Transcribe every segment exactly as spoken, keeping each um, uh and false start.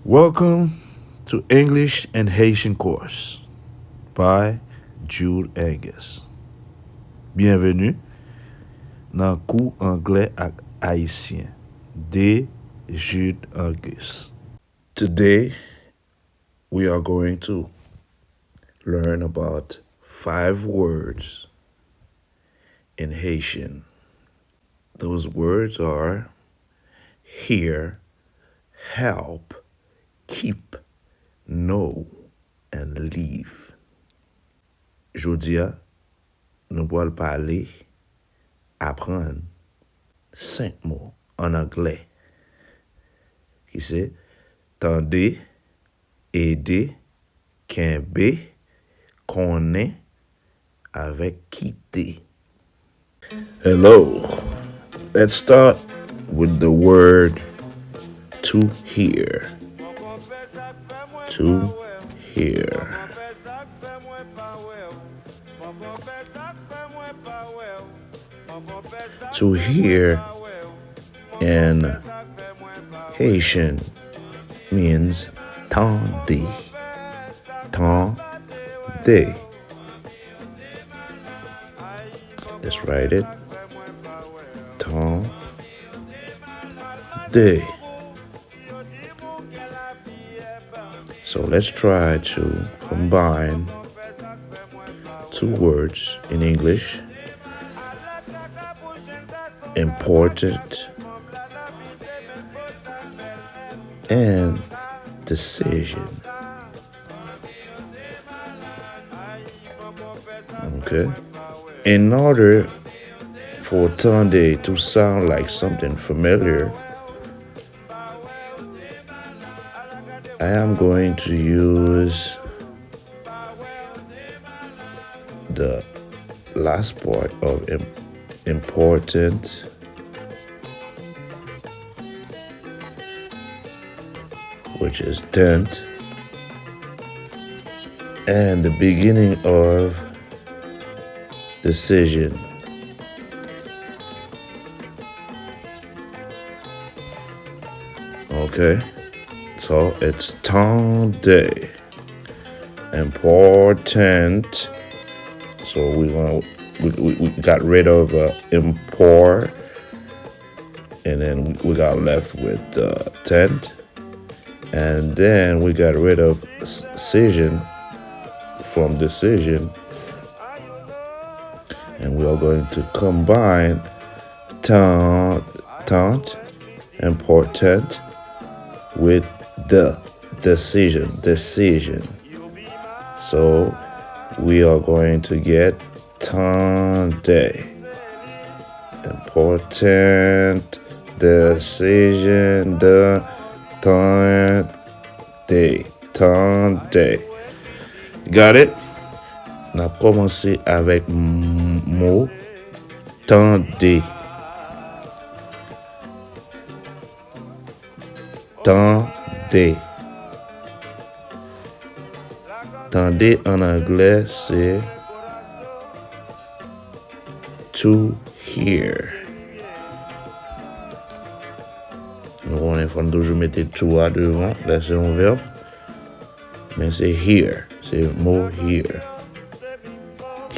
Welcome to English and Haitian course by Jude Angus. Byenveni nan kou anglè ak ayisyen de Jude Angus. Today, we are going to learn about five words in Haitian. Those words are hear, help, keep, know, and leave. Jodi a, nou pral pale, aprann, senk mo ann anglè, ki se tande, ede, kenbe, konnen, avèk kite. Hello. Let's start with the word to hear. To hear. To hear in Haitian means tande. Tande. Let's write it. Tande. So let's try to combine two words in English, important and decision. Okay. In order for tande to sound like something familiar, I am going to use the last part of im- important, which is tent, and the beginning of decision. Okay, so it's tande. Important. So we gonna we, we, we got rid of uh, impor, and then we got left with uh, tent, and then we got rid of s- decision from decision, and we are going to combine tant, tant, important with the decision, decision. So we are going to get tande. Important decision de tande. Tande. Got it? N ap kòmanse avèk m- mo tande. Tande. Tande an anglè se to hear. Nou konnen fò n toujou mete to a devan lè se yon vèb. Men se hear. Se mo hear.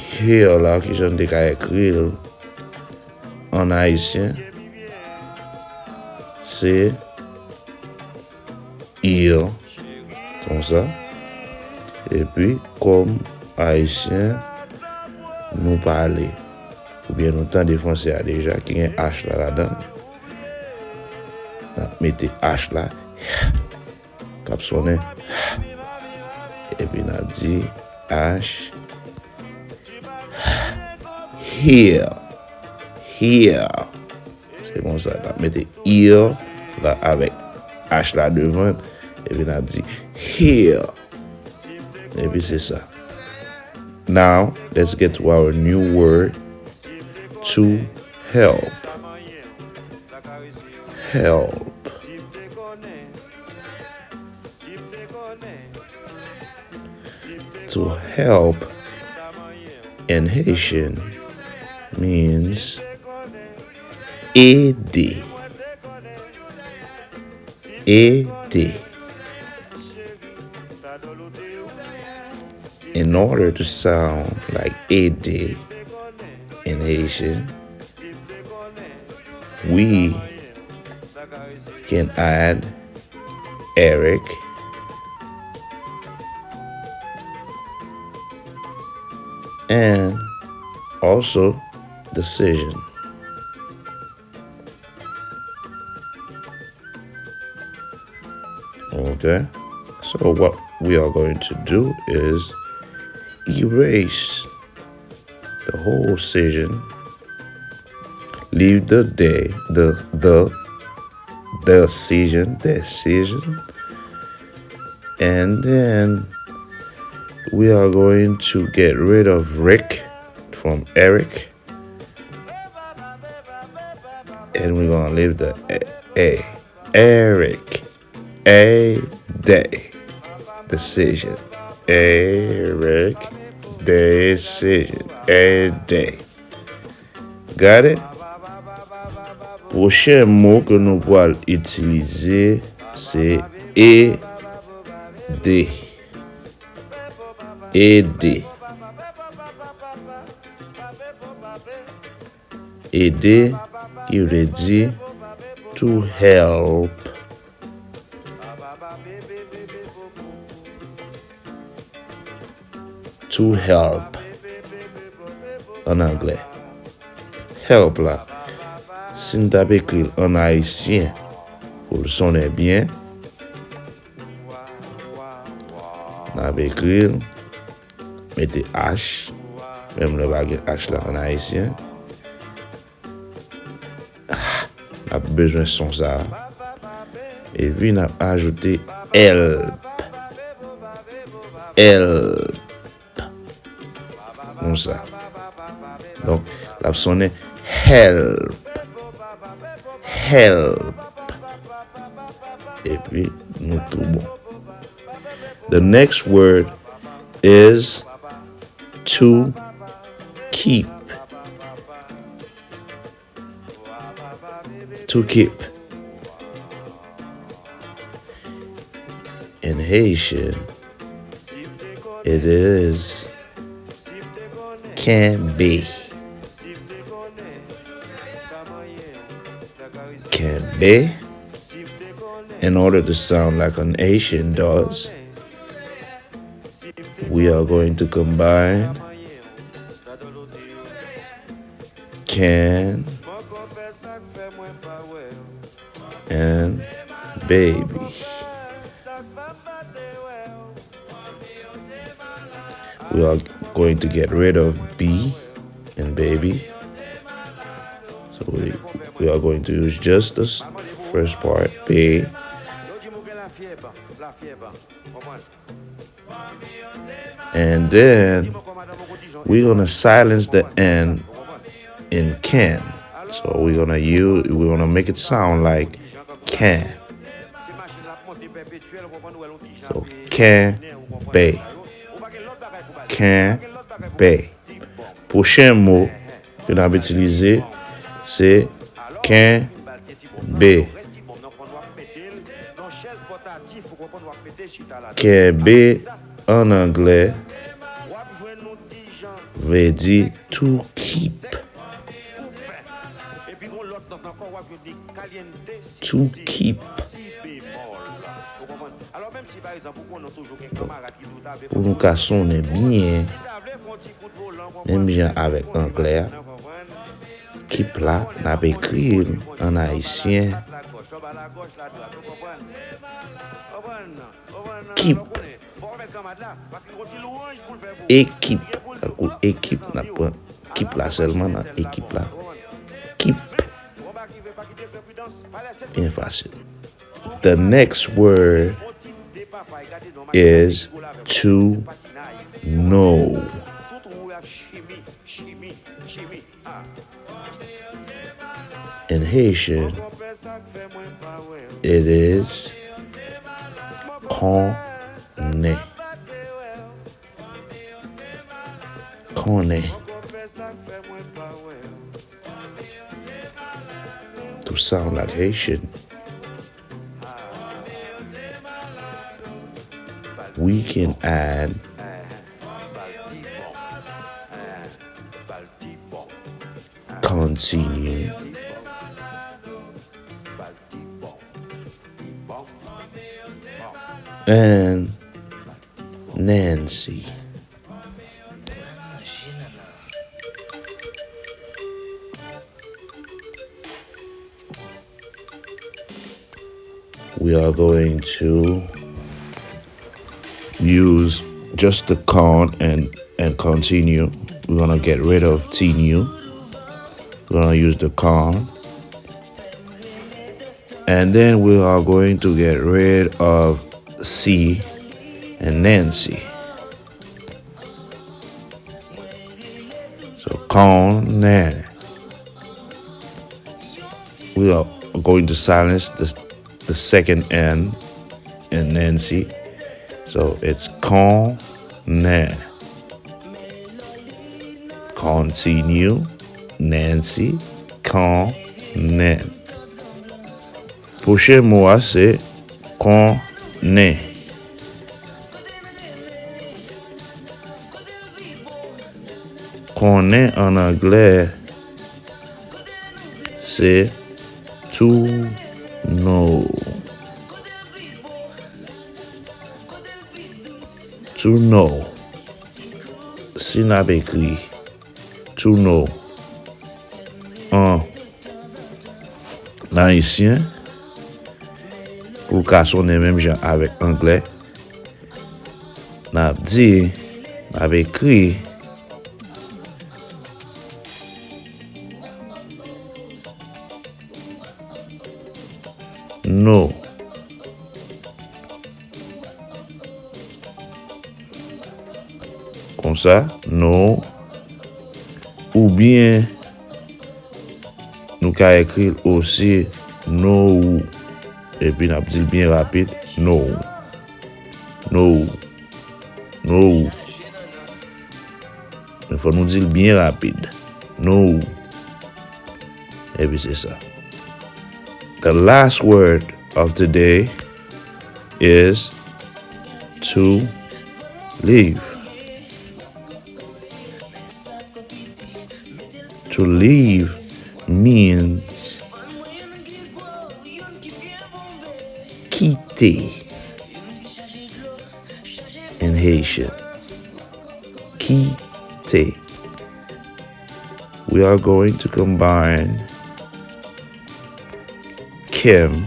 Hear la, kijan n te ka ekri l an ayisyen? Se ir, konsa. Epi, kòm ayisyen, nou pale, oubyen nou tande franse a deja, ki gen H la ladan l. N ap mete H la, k ap sonnen. Epi n ap di H, hear, hear. Se konsa, n ap mete ir la avèk H la devan, epi n ap di hear. Epi se sa. Now, let's get to our new word, to help. Help. To help in Haitian means ede. Ede. In order to sound like ede in Haitian, we can add Eric and also decision. Okay? So what we are going to do is erase the whole decision, leave the day, the the decision, decision, and then we are going to get rid of Rick from Eric, and we're gonna leave the A. A. Eric. A day. Decision. Eric. Decision. A day. Got it? Pwochen mo ke nou pral itilize se ede. Ede. Ede, ki vle di to help. To help. An anglè. Help la. Si n t ap ekri l an ayisyen, pou l sonnen byen, n ap ekri l, mete H, menm lè pa gen H la an ayisyen. Ah, n ap bezwen son sa a. Epi n ap ajoute help. Help. Konsa. Donk, l ap sonnen help. Help. Epi, nou tou bon. The next word is to keep. To keep. In Haitian, it is kenbe. Kenbe. In order to sound like an Haitian does, we are going to combine can and baby. We are going to get rid of be and baby. So we, we are going to use just the s- first part, be. And then we're gonna silence the N in can. So we're gonna use, we're gonna make it sound like can. So kenbe. Kenbe. Pwochen mo ke n ap itilize se kenbe. Kenbe an anglè vle di to keep. To keep. Pou nou ka sonnen byen, menm jan avèk anglè a, keep la, n ap ekri l an ayisyen. Keep. Ekip. Tankou ekip, n ap pran keep la sèlman nan ekip la. Keep. Byen fasil. The next word is to know. In Haitian, it is konnen. Konnen. To sound like Haitian. We can add continue and Nancy. We are going to use just the con and, and continue. We're gonna get rid of T new. We're gonna use the con. And then we are going to get rid of C and Nancy. So, con, nan. We are going to silence the, the second N in Nancy. So, it's con, nan. Continue, Nancy, con, nan. Pwochen mo a se konnen. Konnen an anglè se to know. To know. Si n ap ekri to know an ayisyen, pou l ka sonnen menm jan avèk anglè, n ap di, n ap ekri know. Konsa, know. Oubyen, nou ka ekri l osi, know. Epi n ap di l byen rapid, know. Know. Know. Men fò nou di l byen rapid. Know. Epi se sa. The last word of the day is to leave. To leave means quitter in Haitian. Quitter. We are going to combine Kim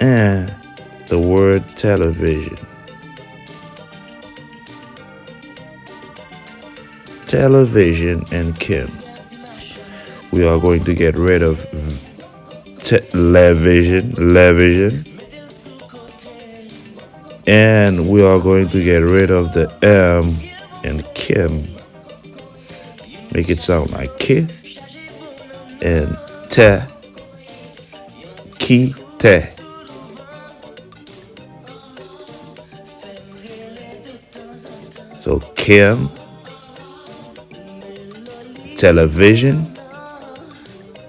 and the word television. Television and Kim. We are going to get rid of te- television, television. And we are going to get rid of the M in Kim. Make it sound like K and te, quitter. So Kim, television,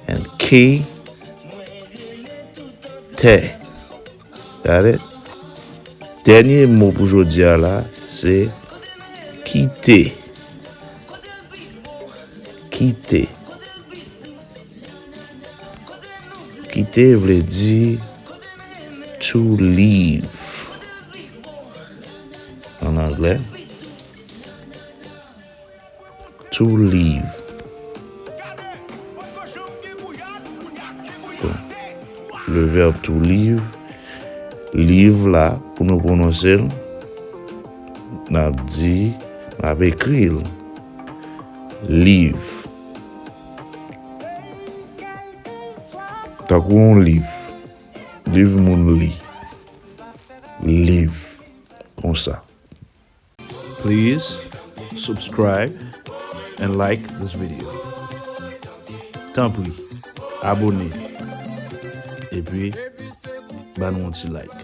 and quitter. Got it? Dènye mo pou jodi a la, se kite. Kite. Kite vle di to leave an anglè. To leave. Le verbe to leave. Leave la, pou nou pwononse l, n ap di, n ap ekri l. Leave. Tankou yon liv. Liv moun li. Leave. Konsa. Please subscribe and like this video. Tanpri, abone. Epi, ba nou yon ti like.